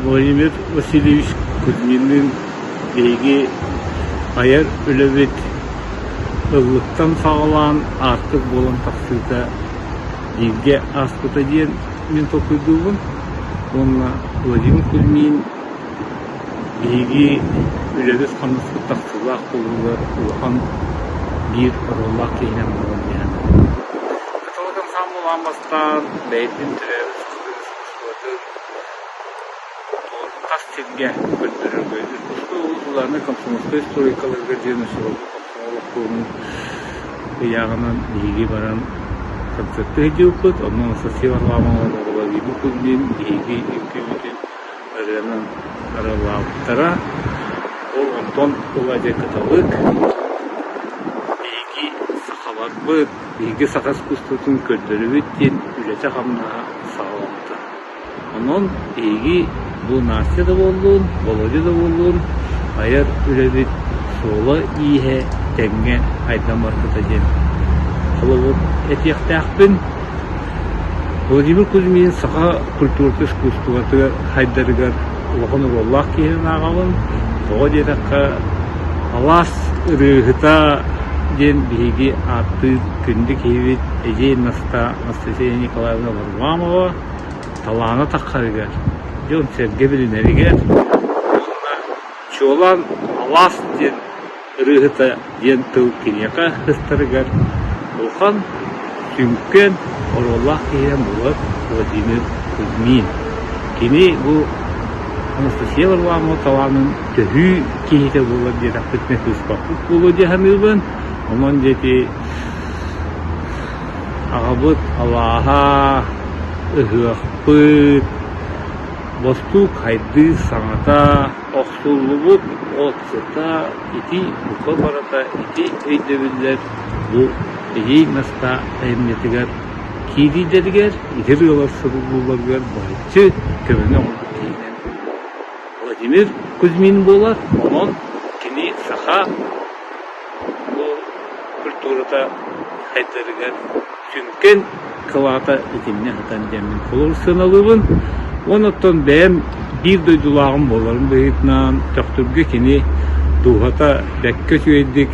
Владимир Васильевич Кузьминныын биһиги айар үлэбит ыллыктан саҕалаан аартык буолан тахсыыта бииргэ ааспыта диэн мин толкуйдуубун. Уонна Владимир Кузьмин биһиги үлэбит-хамнаспыт тахсыылаах буолууга улахан биир оруоллаах киһинэн буолан иһэн. Кыталык ансаамбыл аан бастаан бэйэтин төрөөбүт сахатын искусствотын тас сиргэ көрдөрөргө Иркутскай улуус комсомольскай стройкаларыгар диэн Сорогу комсомол обкомун ыйааҕынан биһиги баран концертыы сылдьыбыппыт. Онно Анастасия Варламова Владимир Кузьмин биһиги үҥкүүбүтүн ырыанан арыаллаабыттара. Ол онтон ыла дьэ кыталык биһиги сахаларбыт, биһиги саха искусствотын көрдөрөбүт диэн үлэтэ-хамнаһа саҕаламмыта. Онон биһиги бу Настя да буоллун, Володя да буоллун айар үлэбит суола-ииһэ тэҥҥэ айдан барбыта диэн холобур этиэхтээхпин. Владимир Кузьмин саха культурата искусствотыгар сайдарыгар улахан оруоллаах киһинэн ааҕабын. Тоҕо диэтэххэ, алаас ырыаһыта диэн биһиги ааттыыр күндү киһибит Эдьиэй Настаа Анастасия Николаевна Варламова талаана таххарыгар, дьон-сэргэ билинэригэр уонна чуолаан алаас диэн ырыаһыта диэн тыл киниэхэ сыстарыгар улахан сүҥкэн оруоллаах киһинэн буолар Владимир Кузьмин. Кини бу Анастасия Варламова талаанын төһүү киһитэ буолар диэтэхпитинэ сыыспаппыт буолуо дии саныыбын. Онон диэки Аҕабыт алааһа, ыһыахпыт, бостуук хайдыы саҥата, охсуллубут от сыта ити бука барыта ити өйдөбүллэр бу Эдьиий Настаа айымньытыгар киириилэригэр, ити ырыалар суруллууларыгар быһаччы көмөнү оҥорбут киһинэн Владимир Кузьмин буолар. Онон кини саха Бу культурата сайдарыгар сүҥкэн кылаата итиннэ сытан диэммин холобур сыаналыыбын. Уонна оттон бэйэм биир дойдулааҕым буоларын быһыытынан Төхтүргэ кини дууһата бэккэ үчүгэйдик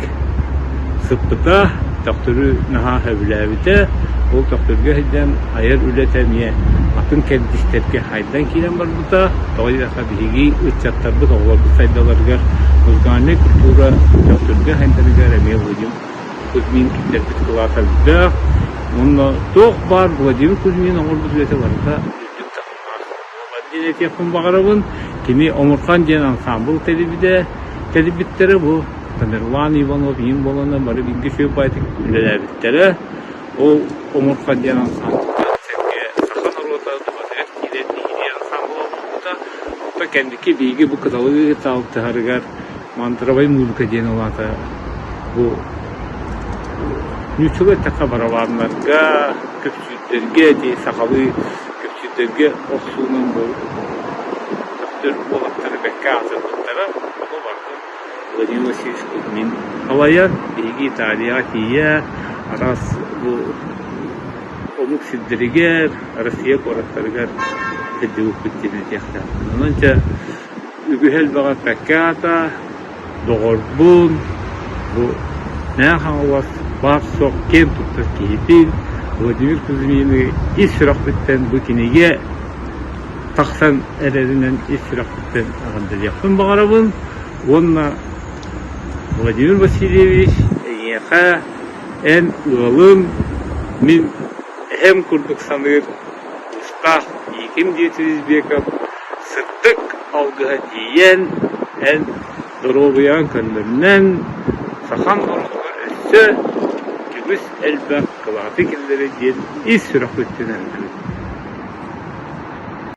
сыппыта, Төхтүрү наһаа сөбүлээбитэ. Ол Төхтүргэ сылдьан айар үлэтэ эмиэ атын кэрдиистэргэ хайдан киирэн барбыта. Тоҕо диэтэххэ, биһиги ыччаттарбыт, оҕолорбут сайдаларыгар музыкальнай культура Төхтүргэ сайдарыгар эмиэ Владимир Кузьмин киллэрбит кылаата элбэх. Уонна туох баар Владимир Кузьмин оҥорбут үлэтэ барыта үрдүк таһымнаах буолар диэн этиэхпин баҕарабын. Кини Омурхан диэн ансаамбыл тэрийбитэ, тэрийбиттэрэ бу Тамерлан Иванов иин буоланнар бары бииргэ үчүгэй баайдык үлэлээбиттэрэ. Ол Омурхан диэн ансаамбылга сэргэ саха норуота дууһатыгар киирэр биһиги ансаамбыла буолбута. Оттон кэнники биһиги бу кыталыгы кытта алтыһарыгар мантровай музыка диэн ол аата бу нууччалыы эттэххэ барабаннарга, көпсүүрдэргэ ити сахалыы көпсүүрдэргэ охсуунан бу төхтөр уолаттары бэккэ аатырбыттара. Ону барытын Владимир Васильевич Кузьмин салайар. Биһиги Италияҕа тиийэ араас бу омук сирдэригэр, Россия куораттарыгар сылдьыбыппыт диэн этиэхтээхпин. Онон дьэ үгүһэ элбэҕи эппэккэ аата, доҕорбун, бу Мэҥэ Хаҥалас баар-суох киэн туттар киһитин Владимир Кузьмины ис сүрэхпиттэн бу кинигэ тахсан эрэринэн ис сүрэхпиттэн эҕэрдэлиэхпин баҕарабын уонна Владимир Васильевич эйиэхэ эн ыалым мин эһэм курдук саныыр уустаах Ииким Дмитриевич Беков сырдык алгыһа тиийэн эн доруобуйаҕын көннөрүнэн сахаҥ норуотугар өссө үгүс элбэх кылааты киллэрэ диэн ис сүрэхпиттэн эрэнэбин.